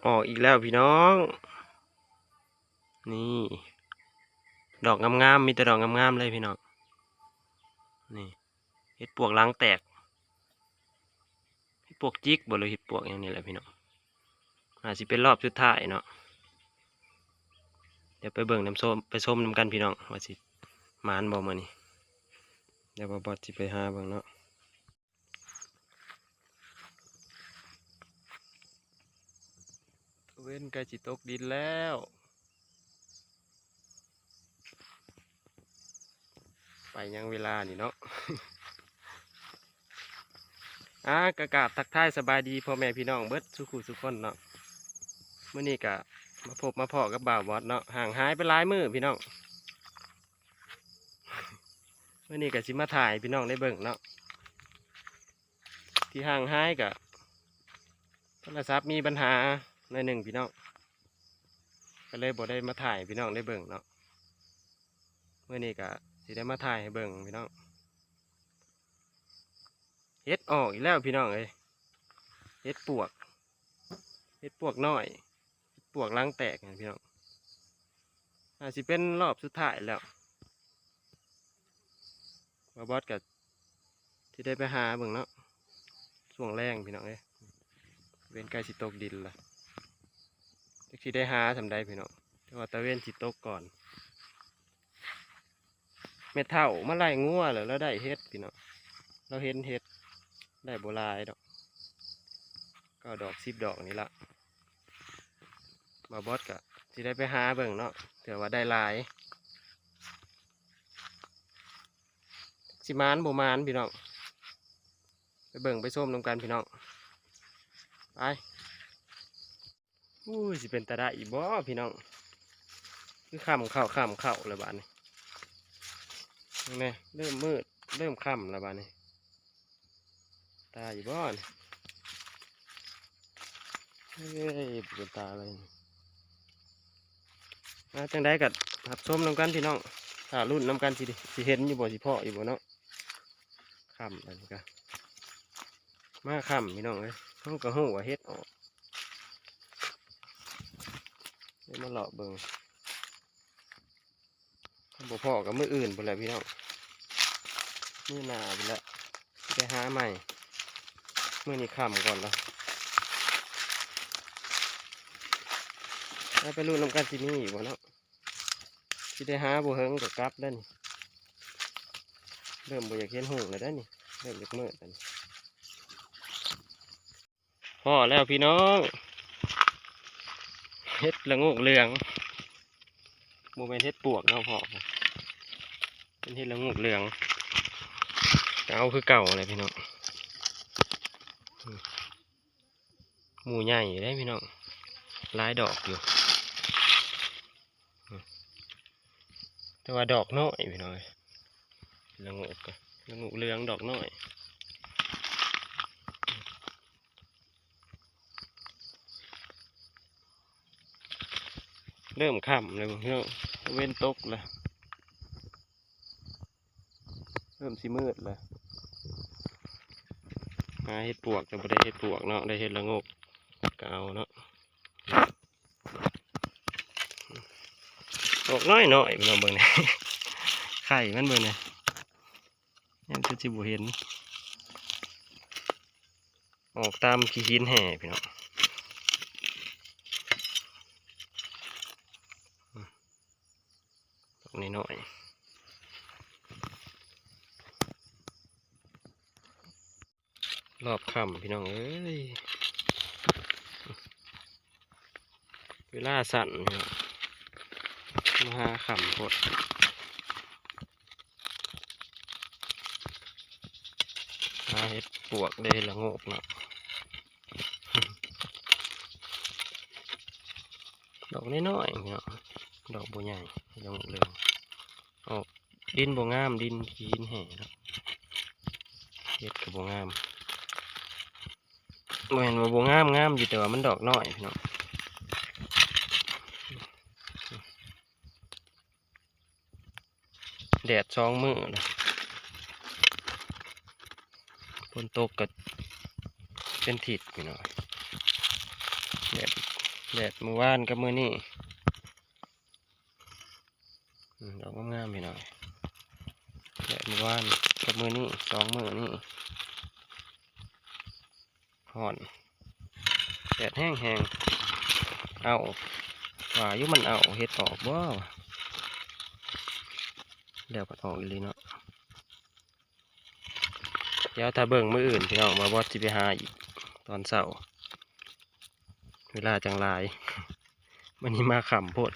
ອອກອີກແລ້ວພີ່ນ້ອງ ນີ້ ດອກງາມໆ ມີແຕ່ດອກງາມໆ ເລີຍພີ່ນ້ອງ ນີ້ ເຫັດປວກຫຼັງແຕກ ເຫັດປວກຈິກບໍ່ ຫຼືເຫັດປວກຫຍັງນີ້ແຫຼະພີ່ນ້ອງ ອາດຊິເປັນລອບສຸດທ້າຍເນາະ ດຽວໄປເບິ່ງນຳ ໄປຊົມນຳກັນພີ່ນ້ອງ ວ່າຊິໝານບໍ່ມື້ນີ້ ດຽວບ່າວບອດຊິໄປຫາເບິ່ງເນາະ. ຕາເວັນໃກ້ຊິຕົກດິນແລ້ວ ໄປຫຍັງເວລານີ້ເນາະ ອາ ກະກາບທັກທາຍສະບາຍດີພໍ່ແມ່ພີ່ນ້ອງເບິດສູ່ຄູ່ສູ່ຄົນເນາະ ມື້ນີ້ກະມາພົບມາພໍ້ກັບບ່າວບອດເນາະ ຫ່າງຫາຍໄປຫຼາຍມື້ພີ່ນ້ອງ ມື້ນີ້ກະຊິມາຖ່າຍໃຫ້ພີ່ນ້ອງໄດ້ເບິ່ງເນາະ ທີ່ຫ່າງຫາຍກະໂທລະສັບມີບັນຫາໜ້ອຍໜຶ່ງພີ່ນ້ອງ ກະເລີຍບໍ່ໄດ້ມາຖ່າຍໃຫ້ພີ່ນ້ອງໄດ້ເບິ່ງເນາະ ມື້ນີ້ກະຊິໄດ້ມາຖ່າຍໃຫ້ເບິ່ງພີ່ນ້ອງ ເຫັດອອກອີກແລ້ວພີ່ນ້ອງເອີຍ ເຫັດປວກ ເຫັດປວກນ້ອຍ ເຫັດປວກຫຼັງແຕກນີ້ພີ່ນ້ອງ ອາດຊິເປັນລອບສຸດທ້າຍແລ້ວ ບ່າວບອດກະຊິໄດ້ໄປຫາເບິ່ງເນາະ ຊ່ວງແລງພີ່ນ້ອງເອີຍ ເວັນໃກ້ຊິຕົກດິນລະ ຈັກຊິໄດ້ຫາສ່ຳໃດພີ່ນ້ອງ ແຕ່ວ່າຕາເວັນຊິຕົກກ່ອນ ແມ່ເຖົ້າມາໄລ່ງົວແລ້ວ ລາວໄດ້ເຫັດພີ່ນ້ອງ ລາວເຫັນເຫັດ ໄດ້ບໍ່ຫຼາຍດອກ ເກົ້າດອກສິບດອກນີ້ລະ ບ່າວບອດກະຊິໄດ້ໄປຫາເບິ່ງເນາະ ເທື່ອວ່າໄດ້ຫຼາຍ ຊິໝານບໍ່ໝານພີ່ນ້ອງ ໄປເບິ່ງໄປຊົມນຳກັນພີ່ນ້ອງ ໄປ. ໂອ້ຍ ຊິເປັນຕາໄດ້ອີກບໍ່ພີ່ນ້ອງ ຄືຄ່ຳເຂົ້າ ຄ່ຳເຂົ້າແລ້ວບາດນີ້ ເບິ່ງແດ່ ເລີ່ມມືດ ເລີ່ມຄ່ຳແລ້ວບາດນີ້ ຕາຢູ່ບໍ່ນີ້ ເອີຍ ບໍ່ເປັນຕາເລີຍ ອ່າ ຈັ່ງໃດກໍຮັບຊົມນຳກັນພີ່ນ້ອງ ຖ້າລຸ້ນນຳກັນ ຊິ ຊິເຫັນຢູ່ບໍ່ ຊິພໍ້ຢູ່ບໍ່ເນາະ ຄ່ຳແລ້ວນີ້ກະ ມາຄ່ຳພີ່ນ້ອງເອີຍ ເຮົາກໍຮູ້ວ່າເຫັດອອກ ເດີມາເລາະເບິ່ງ ຄັນບໍ່ພໍ້ກໍມື້ອື່ນພຸ້ນແຫຼະພີ່ນ້ອງ ມື້ໜ້າພຸ້ນແຫຼະ ໄປຫາໃໝ່ ມື້ນີ້ຄ່ຳກ່ອນລະ ແລ້ວໄປລຸ້ນນຳກັນ ຊິມີຢູ່ບໍ່ເນາະ ຊິໄດ້ຫາບໍ່ເຫິງກໍກັບແລ້ວນີ້ ເລີ່ມບໍ່ຢາກເຫັນຮຸ່ງແລ້ວເດ້ນີ້ ເລີ່ມຢາກມືດແລ້ວນີ້ ພໍ້ແລ້ວພີ່ນ້ອງ ເຫັດລະໂງກເຫຼືອງ ບໍ່ແມ່ນເຫັດປວກເນາະພໍ່ ເປັນເຫັດລະໂງກເຫຼືອງ ກໍເອົາຄືເກົ່າແຫຼະພີ່ນ້ອງ ໝູ່ໃຫຍ່ເດ້ພີ່ນ້ອງ ຫຼາຍດອກຢູ່ ແຕ່ວ່າດອກນ້ອຍພີ່ນ້ອງເອີຍ ລະໂງກ ລະໂງກເຫຼືອງດອກນ້ອຍ ເລີ່ມຄ່ຳແລ້ວພີ່ນ້ອງ ເວັນຕົກແລ້ວ ເລີ່ມຊິມືດແລ້ວ ຫາເຫັດປວກ ແຕ່ບໍ່ໄດ້ເຫັດປວກເນາະ ໄດ້ເຫັດລະໂງກ ກໍເອົາເນາະ ດອກນ້ອຍໆ ພີ່ນ້ອງເບິ່ງນີ້ ໄຂ່ມັນເບິ່ງນີ້ ຍັງຄືຊິບໍ່ເຫັນ ອອກຕາມຂີ້ຫີນແຫ່ພີ່ນ້ອງ ດອກນ້ອຍໆ ຮອບຄ່ຳພີ່ນ້ອງເອີຍ ເວລາສັ້ນພີ່ນ້ອງ ມາຫາຄ່ຳໂພດ ຫາເຫັດປວກໄດ້ລະໂງກເນາະ ດອກນ້ອຍໆ ພີ່ນ້ອງ ດອກບໍ່ໃຫຍ່ ລະໂງກເຫຼືອງ ອອກ ດິນບໍ່ງາມ ດິນຂີ້ຫີນແຫ່ເນາະ ເຫັດກໍບໍ່ງາມ ບໍ່ແມ່ນວ່າບໍ່ງາມ ງາມຢູ່ ແຕ່ວ່າມັນດອກນ້ອຍພີ່ນ້ອງ ແດດສອງມື້ລະ ຝົນຕົກກໍເປັນທິດພີ່ນ້ອງ ແດດ ແດດມື້ວານກັບມື້ນີ້ ອືມ ດອກງາມໆ ພີ່ນ້ອງ. ແດດມື້ວານກັບມື້ນີ້ ສອງມື້ນີ້ ຮ້ອນ ແດດແຮງໆ ເອົາ ວ່າຢູ່ມັນເອົາເຫັດອອກບໍ່ ແລ້ວກໍອອກອີ່ຫຼີເນາະ. ດຽວຖ້າເບິ່ງມື້ອື່ນພີ່ນ້ອງ ວ່າບອດຊິໄປຫາອີກຕອນເຊົ້າ ເວລາຈັ່ງຫຼາຍ. ມື້ນີ້ມາຄ່ຳໂພດ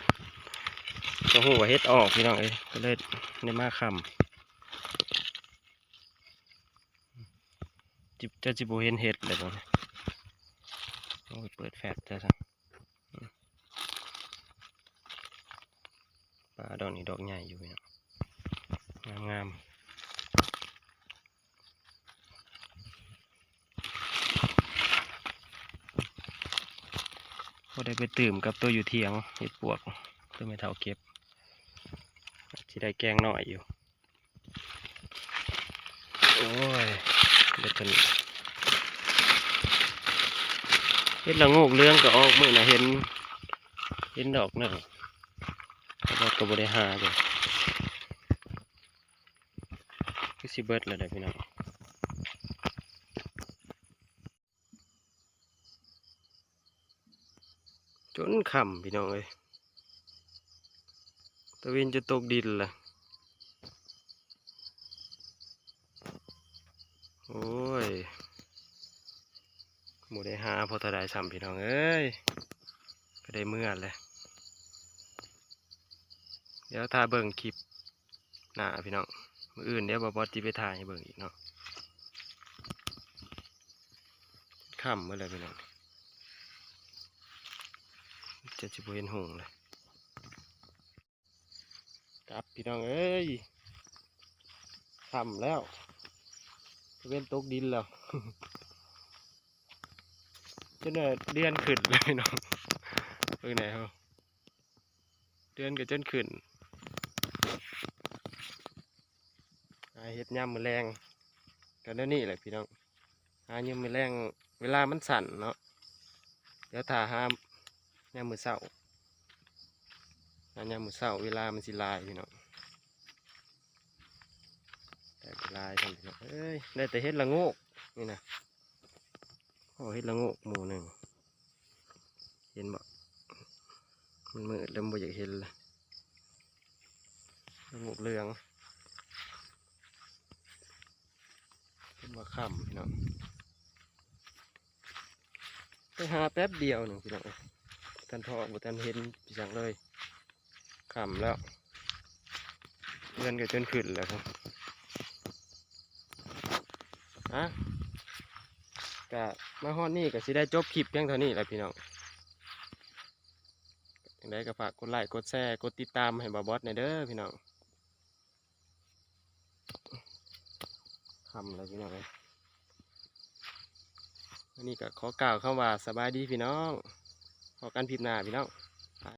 ກໍຮູ້ວ່າເຫັດອອກພີ່ນ້ອງເອີຍ ກໍເລີຍໄດ້ມາຄ່ຳ. ຈະ ຈະຊິບໍ່ເຫັນເຫັດແລ້ວບໍ່ນີ້. ໂອ້ຍ ເປີດແຟບຊະຊັ້ນ. ປາດອກນີ້ດອກໃຫຍ່ຢູ່ພີ່ນ້ອງ ງາມໆ. ພໍໄດ້ໄປຕື່ມກັບໂຕຢູ່ຖຽງ ເຫັດປວກ ໂຕແມ່ເຖົ້າເກັບ ຊິໄດ້ແກງນ້ອຍຢູ່. ໂອ້ຍ ເບິດເທົ່ານີ້. ເຫັດລະໂງກເຫຼືອງກໍອອກ ມື້ນະເຫັນ ເຫັນດອກໜຶ່ງ ແຕ່ວ່າກໍບໍ່ໄດ້ຫາເລີຍ. ຄືຊິເບິດແລ້ວເດ້ພີ່ນ້ອງ. ຈົນຄ່ຳພີ່ນ້ອງເອີຍ ຕາເວັນຈະຕົກດິນລະ. ໂອ້ຍ ບໍ່ໄດ້ຫາພໍເທົ່າໃດຊ້ຳພີ່ນ້ອງເອີຍ ກໍໄດ້ເມືອແຫຼະ. ດຽວຖ້າເບິ່ງຄລິບ ໜ້າພີ່ນ້ອງ ມື້ອື່ນດຽວບ່າວບອດຊິໄປຖ່າຍໃຫ້ເບິ່ງອີກເນາະ. ຄ່ຳໝົດແລ້ວພີ່ນ້ອງ ຈະຊິບໍ່ເຫັນຫຸ່ງເລີຍ. ກັບພີ່ນ້ອງເອີຍ ຄ່ຳແລ້ວ ຕາເວັນຕົກດິນແລ້ວ ຈົນວ່າເດືອນຂຶ້ນແລ້ວພີ່ນ້ອງ ເບິ່ງແດ່ເຮົາ. ເດືອນກໍຈົນຂຶ້ນ ຫາເຫັດຍາມມື້ແລງ ກໍແນວນີ້ແຫຼະພີ່ນ້ອງ ຫາຍາມມື້ແລງ ເວລາມັນສັ້ນເນາະ. ດຽວຖ້າຫາຍາມມື້ເຊົ້າ ຫາຍາມມື້ເຊົ້າ ເວລາມັນຊິຫຼາຍພີ່ນ້ອງ ໄດ້ຫຼາຍຊັ້ນພີ່ນ້ອງເອີຍ. ໄດ້ແຕ່ເຫັດລະໂງກນີ້ນະ. ໂອ້ ເຫັດລະໂງກໝູ່ໜຶ່ງ ເຫັນບໍ່? ມັນມືດແລ້ວ ມັນບໍ່ຢາກເຫັນລະ ລະໂງກເຫຼືອງ. ເຫັນວ່າຄ່ຳພີ່ນ້ອງ ໄປຫາແປັບດຽວໜຶ່ງພີ່ນ້ອງເອີຍ ທັນພໍ້ ບໍ່ທັນເຫັນອີ່ຫຍັງເລີຍ. ຄ່ຳແລ້ວ ເດືອນກໍຈົນຂຶ້ນແລ້ວ. ອາ ກະມາຮອດນີ້ກໍຊິໄດ້ຈົບຄລິບພຽງເທົ່ານີ້ແຫຼະພີ່ນ້ອງ. ຈັ່ງໃດກໍຝາກກົດໄລ ກົດແຊ ກົດຕິດຕາມໃຫ້ບ່າວບອດແດ່ເດີພີ່ນ້ອງ. ຄ່ຳແລ້ວພີ່ນ້ອງເອີຍ ວັນນີ້ກໍຂໍກ່າວຄຳວ່າສະບາຍດີພີ່ນ້ອງ ພໍ້ກັນຄລິບໜ້າພີ່ນ້ອງ.